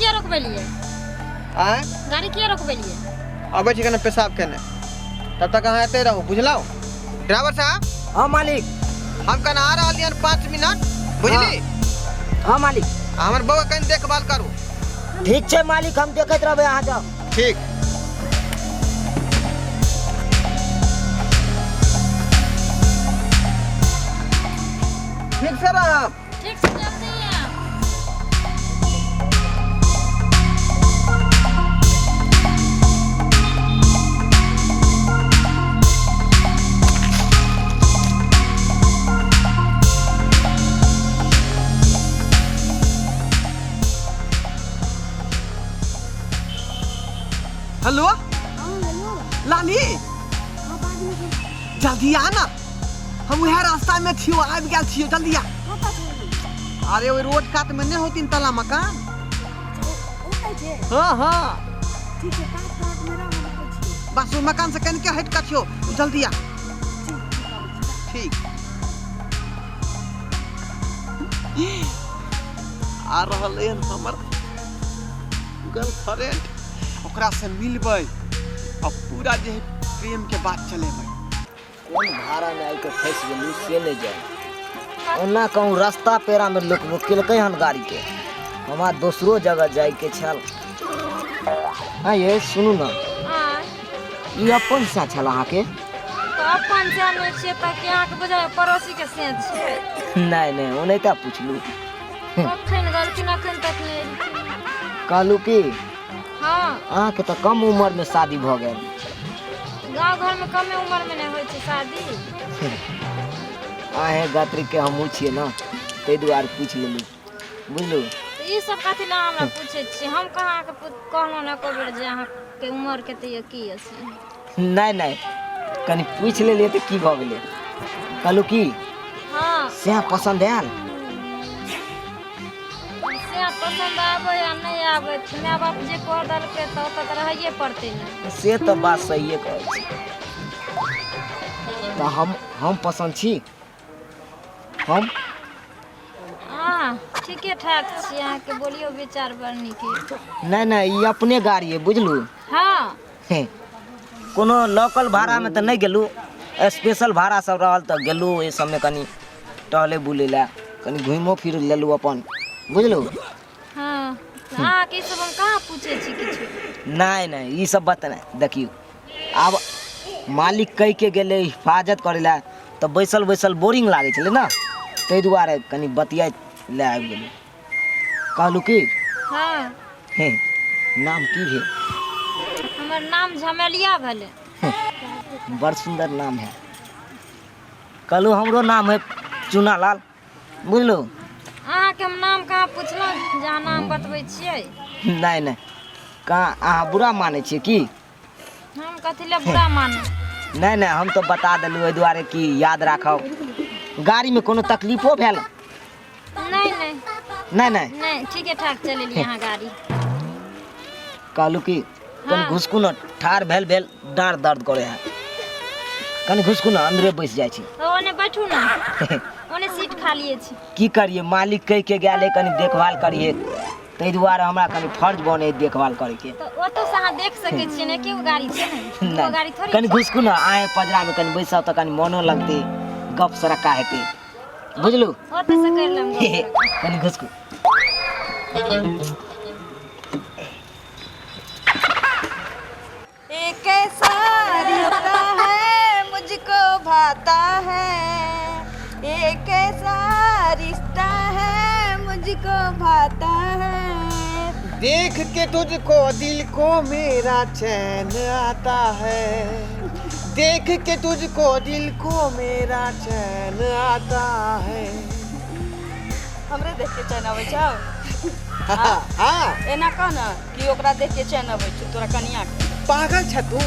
किया रोकबेलियै? आँय? गाड़ी किया रोकबेलियै? अबै छी कने पेशाब केने, तब तक अहाँ एतै रहू, बुझलहुँ? ड्राइवर साहब। हाँ मालिक। हम कने आ रहलियै हन 5 मिनट, बुझली? हाँ मालिक। हमर बौआ कनि देखभाल करू। ठीक छै मालिक, हम देखैत रहबै, अहाँ जाउ। ठीक। ठीक से रहब। ठीक से जल्दी आयब। हेलो लाली, जल्दी आ ना, हम वएह रास्ता में छियो, आबि गेल छियो, जल्दी आ। अरे ओहि रोड कात में नहीं होती तला मकान? हाँ हाँ, बस ओहि मकान से कनिके हटि कऽ छियो, जल्दी आ। ठीक आ रहल हन हमर गर्लफ्रेंड, ओकरा से मिलबै आ पूरा जे है प्रेम के बात चलेबै। कोन भाड़ामे आबि कऽ फँसि गेलहुँ से नहि जानि। ओना कहूँ रस्ता पेड़ामे लोक रोकेलकै हन गाड़ीके, हमरा दोसरो जगह जाइके छल। हाँ ये सुनू ने, ई अपन सा छल अहाँके? तऽ अपन से नहि छियै तऽ कि अहाँके बुझाइ पड़ोसीके से छियै? नहि नहि, ओनाहिते पुछलहुँ। कखन गेलखिन अखन तक नहि एलखिन। कहलहुँ कि हँ। अहाँके तऽ कम उम्रमे शादी भऽ गेल। गाँव घरमे कमे उम्रमे नहि होइ छै शादी। अहेँ गत्रीके हमहूँ छियै ने, ताहि दुआरे पूछि लेलहुँ, बुझलहुँ? तऽ ई सब कथी लए हमरा पूछै छियै? हम कहाँ अहाँके कहलहुँ ने एको बेर जे अहाँके उमर कते यऽ की यऽ से? नहि नहि, कनि पूछि लेलियै तऽ की भऽ गेलै। कहलहुँ की, हँ, सएह पसन्द आयल? से पसन्द आबै आ नहि आबै, माय बाप जे कह देलकै तऽ ओतऽ तऽ रहैए पड़तै ने। से तऽ बात सहिए कहै छी। तऽ हम पसन्द छी हम? हँ, ठीके ठाक छी, अहाँके बोलियो विचार बड़ नीक यऽ। नहि नहि, ई अपने गाड़ी अइ, बुझलू? हँ। हे, कोनो लोकल भाड़ामे तऽ नहि गेलहुँ, स्पेशल भाड़ा सब रहल तऽ गेलहुँ। ओहि सबमे कनि टहलै बुलै लए, कनि घुमिओ फिर लेलहुँ अपन, बुझलहुँ? हँ, अहाँके ई सब हम कहाँ पूछै छी किछु। नहि नहि, ई सब बात नहि। देखियौ, आब मालिक कहि के गेलै हिफाजत करै लए, तऽ बैसल बैसल बोरिंग लागै छलै ने, ताहि दुआरे कनि बतियाइ लए आबि गेलहुँ। कहलहुँ की, हँ, हे, नाम की भेल? हमर नाम झमेलिया भेलै। बड़ सुन्दर नाम है। कहलहुँ, हमरो नाम है चूनालाल, बुझलहुँ? अहाँके हम नाम कहाँ पुछलहुँ जे अहाँ नाम बतबै छियै? नहि नहि, कहाँ, अहाँ बुरा मानै छियै की? हम कथी लए बुरा मानू? नहि नहि, हम तऽ बता देलहुँ एहि दुआरे कि याद राखब। गाड़ीमे कोनो तकलीफो भेल? नहि नहि। नहि नहि। नहि, ठीके ठाक चलेलियै अहाँ गाड़ी। कहलहुँ कि कनि घुसकू ने, ठाढ़ भेल भेल डाँड़ दर्द करे है, कनि घुसकू ने, अन्दरे बैस जाइ छी। तऽ ओने बैठू ने, ओने सीट खालिए छै। की करिए, मालिक कहि के गेल है कनि देखभाल करिए, ताहि दुआरे हमरा कनि फर्ज बने देखभाल करैके। तऽ ओतऽसँ अहाँ देख सकै छियै ने, एके गो गाड़ी छै ने, दूगो गाड़ी थोड़ी कनि छै। घुसकू ने, आए पजरामे कनि बैसब तऽ कनि मोनो लगतै, गप सड़क्का हेतै, बुझलू? ओतऽसँ करि लेब गप सड़क्का। कनि घुसकू। एक ऐसा रिश्ता है मुझको भाता है, एक ऐसा रिश्ता है मुझको भाता है। देख के तुझको दिल को मेरा चैन आता है, देख के तुझको दिल को मेरा चैन आता है। हमरे देख के चैन अबै छौ? हाँ। एना कह ने कि ओकरा देख के चैन अबै छौ, तोरा कनिया के। पागल छ तू?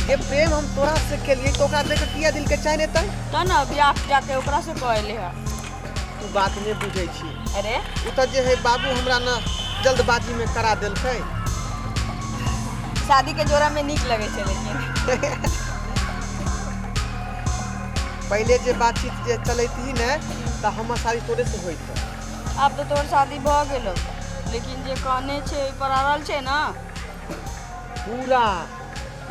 ये प्रेम हम तोरा से केलिए तो ओकरा देख के किया दिल के चैन एतै? तऽ ने बियाह जाके ओकरा से कह एले है। तू बात नहि बुझै छी। अरे ओ तऽ जे है बाबू हमरा ने जल्दबाजी में करा देलकै। शादी के जोड़ा में नीक लगै छै, लेकिन पहिले जे बातचीत जे चलैत ही ने, तऽ हमर शादी तोरे से होइत। आब तऽ तोहर शादी भऽ गेलौ। लेकिन जे कहने छै ओहि पर अड़ल छै ने। पूरा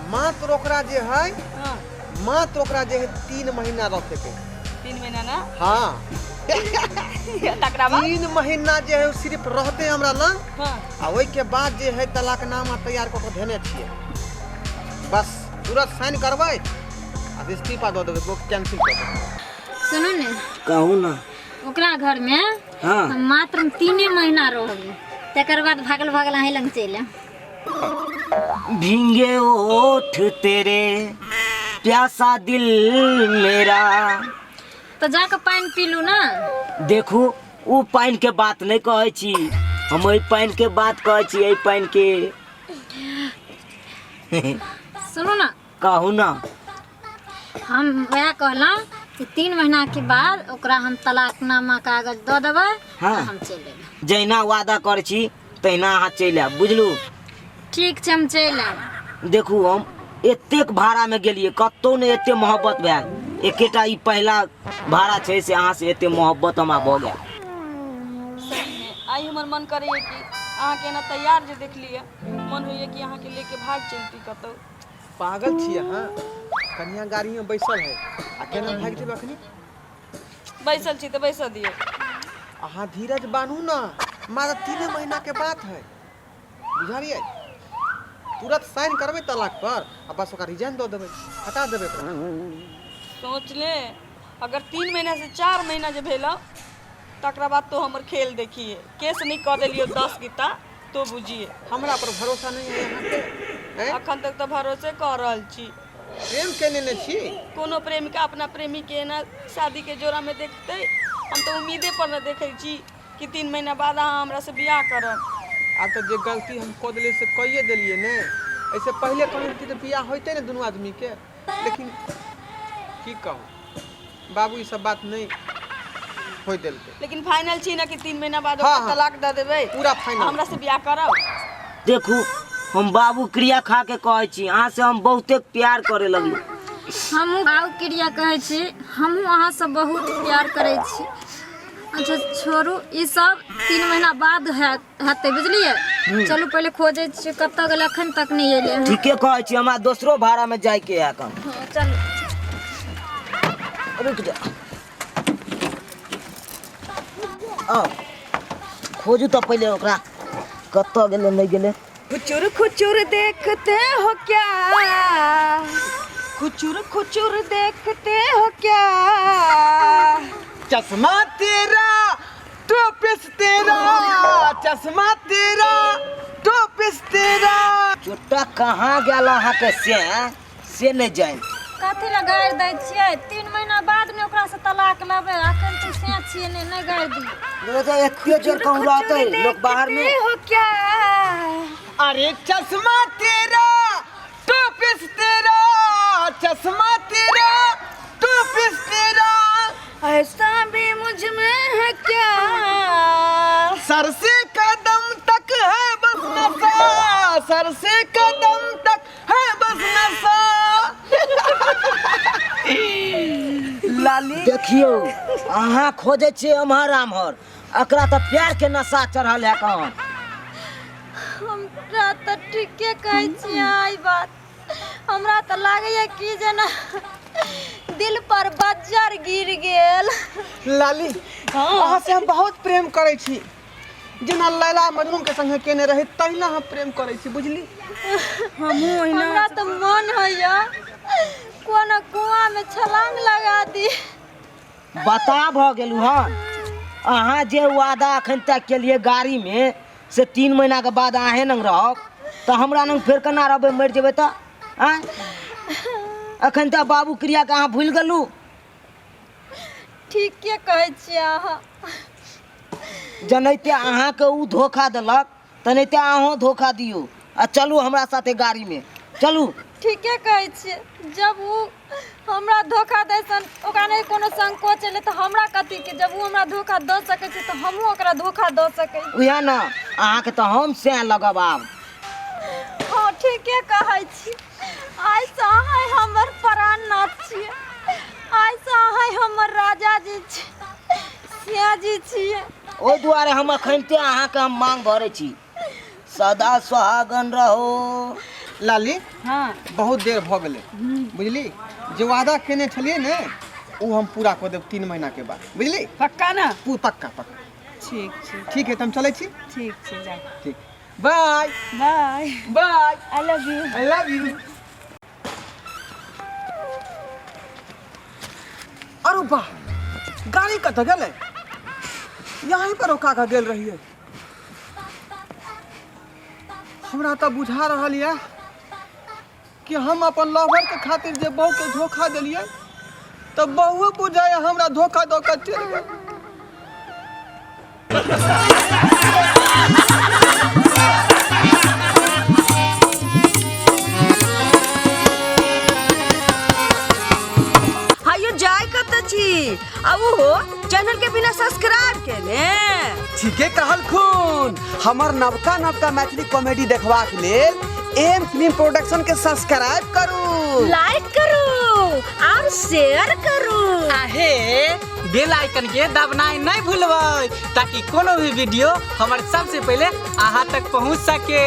मात्र ओकरा जे है, हाँ। मात्र ओकरा जे है 3 महीना रखे के। 3 महीना ना? हाँ। तकरा बाद 3 महीना जे है सिर्फ रहते हमरा लग। हाँ। आ ओहि के बाद जे है तलाकनामा तैयार कऽ के धेने छियै, बस तुरंत साइन करबै आ इस्तीफा दऽ देबै, बुक कैंसिल कऽ देबै। सुनू ने। कहू ना। ओकरा घर में हाँ। हम मात्र 3 महीना रहबै, तकर बाद भागल भागल अहीं लग चलि आयब। भींगे ओठ तेरे प्यासा दिल मेरा। तऽ जाकऽ पानि पीलू ना। देखू उ पानि के बात नहीं कहै छी हम, एहि पानि के बात कहै छी, एहि पानि के। सुनू ना। कहू ना। हम वएह कहलहुँ कि 3 महीना के बाद ओकरा हम तलाकनामा कागज दऽ देबै। हाँ। तऽ हम चलि एबै। जहिना वादा करै छी तहिना अहाँ चलि आयब, बुझलू? ठीक छै, हम चलि आयब। देखू हम एतेक भाड़ामे गेलियै, कतहु नहि एते मोहब्बत भेल, एकेटा ई पहिला भाड़ा छै से अहाँ से एते मोहब्बत हमरा भऽ गेल। सहीमे आइ हमर मन करैए कि अहाँके एना तैयार जे देखलियै, मन होइए कि अहाँके लेके भागि चलती कतहु। पागल छी अहाँ? कनिया गाड़ीमे बैसल है आ केना भागि जेबै अखनी? बैसल छी तऽ बैसऽ दियौ। अहाँ धीरज बान्हू ना, मात्र 3 महीना के बात है, बुझलियै? तुरंत साइन करबै तलाक पर आ बस ओकरा रिजाइन दऽ देबै, हटा देबै ओकरा। सोच ले, अगर 3 महीना से 4 महीना जे भेल तकरा बाद तो हमर खेल देखिए, केस नहीं कऽ देलियो 10 गीता तो बुझिए। हमरा पर भरोसा नहीं है अहाँके? हैं? अखन तक तऽ भरोसे कऽ रहल छी। प्रेम केने ने छी? कोनो प्रेमिका अपना प्रेमी के एना शादी के जोड़ा में देखतै? हम तऽ उम्मीदे पर न देखै छी कि 3 महीना बाद अहाँ हमरा से बियाह करब। आब तऽ जे गलती हम कऽ देलियै से कइए देलियै ने, एहिसँ पहिले कहने रहितियै तऽ बियाह होइतै ने दुनू आदमीके। लेकिन की कहू बाबू, ई सब बात नहि होइ देलकै। लेकिन फाइनल छी ना कि 3 महीना बाद हाँ, ओकरा हाँ। तलाक दऽ देबै? पूरा फाइनल। हमरा से बियाह करब? देखू हम बाबू क्रिया खा के कहै छी, अहाँ से हम बहुते प्यार करे लगलू। हमहूँ बाबू क्रिया कहै छी, हमहूँ अहाँसँ बहुत प्यार करै छी। अच्छा छोड़ू ई सब, 3 महीना बाद हेतै, बुझलियै? चलू पहिले खोजै छियै कतऽ गेलै, अखन तक नहि एलै हन। ठीके कहै छी, हमरा दोसरो भाड़ा में जाइके है एखन। हँ, चलू। रुक जा, आओ खोजू तऽ पहिले ओकरा कतऽ गेलै नहि गेलै। खुचुर खुचुर देखते हो क्या, खुचुर खुचुर देखते हो क्या, चश्मा तेरा टोपिस तेरा, चश्मा तेरा टोपिस तेरा। चोटा कहाँ गेल अहाँके से से नहि जानि। कथी लए गारि दै छियै? 3 महीना बाद ने ओकरासँ तलाक लेबै, अखन तऽ सएह छियै ने, नहि गारि दियौ। एते जोर कहूँ रहतै लोक बाहर में। हो क्या, अरे चश्मा तेरा टोपिस तेरा, चश्मा तेरा टोपिस तेरा, ऐसा भी मुझ में है क्या, सर से कदम तक है बस नशा, सर से कदम तक है बस नशा। लाली देखियौ अहाँ खोजै छियै एम्हर आम्हर, एकरा तऽ प्यार के नशा चढ़ल है कहाँ। हमरा तऽ ठीके कहै छी अहाँ ई बात, हमरा तऽ लागैया कि जेना दिल पर बज्जर गिर गेल। लाली, अहाँ से हम बहुत प्रेम करै छी, जेना लैला मजनू के संगे केने रही तहिना हम प्रेम करै छी, बुझली? हमहूँ ओहिना। हमरा तऽ मन होइया कोनो कुआँ में छलांग लगा दी। बता भऽ गेलू हन अहाँ, जे वादा अखन तक केलिए गाड़ी में से 3 महीना के बाद अहें नंग रहब तऽ हमरा नंग फेर केना रहबै, मरि जेबै तऽ? आँय, अखन तक बाबू क्रिया के अहाँ भूलि गेलू? ठीके कहै छियै अहाँ। जनैते अहाँके उ धोखा देलक तेनाहिते अहूँ धोखा दियौ आ चलू हमरा साथे गाड़ी में चलू। ठीके कहै छियै, जब उ हमरा धोखा दै सन ओकरा नहि कोनो संकोच एलै तऽ हमरा कथीके? जब उ हमरा धोखा दऽ सकै छै तऽ हमहूँ ओकरा धोखा दऽ सकै छी। उएह ने, अहाँके तऽ हम सएह लगब आब। हँ, ठीके कहै छी, आइसँ अहाँ हमर प्राणनाथ छियै, आइसँ अहाँ हमर राजा जी छी, सिया जी छियै। ओहि दुआरे हम अखनते अहाँके हम मांग भरै छी, सदा सुहागन रहो। लाली, हाँ। बहुत देर भऽ गेलै, बुझली? जे वादा केने छलियै ने, ओ हम पूरा कऽ देब 3 महीना के बाद, बुझली? पक्का ना? पक्का पक्का। ठीक छै। ठीक है, तऽ हम चलै छी। ठीक छै, जाउ। ठीक, bye. Bye. Bye. I love you. I love you. अरे वाह, गाड़ी कतऽ गेलै? यहीं पर रोका कऽ गेल रहियै। हमरा तऽ बुझा रहल यऽ कि हम अपन लवर के खातिर जे बहू के धोखा देलियै, तऽ बहुए बुझाय हमरा धोखा दऽ कऽ चलि गेल। हायो, जाय कतऽ छी? आ ओहो चैनल के बिना सब्सक्राइब केने? ठीके कहलखुन। हमर नवका नवका मैथिली कॉमेडी देखबाक लेल एम फिल्म प्रोडक्शन के सब्सक्राइब करू, लाइक करू और शेयर करू। आहे बेल आइकन के दबनाइ नहि भूलबै, ताकि कोनो भी वीडियो हमर सबसे पहिले अहाँ तक पहुँच सके।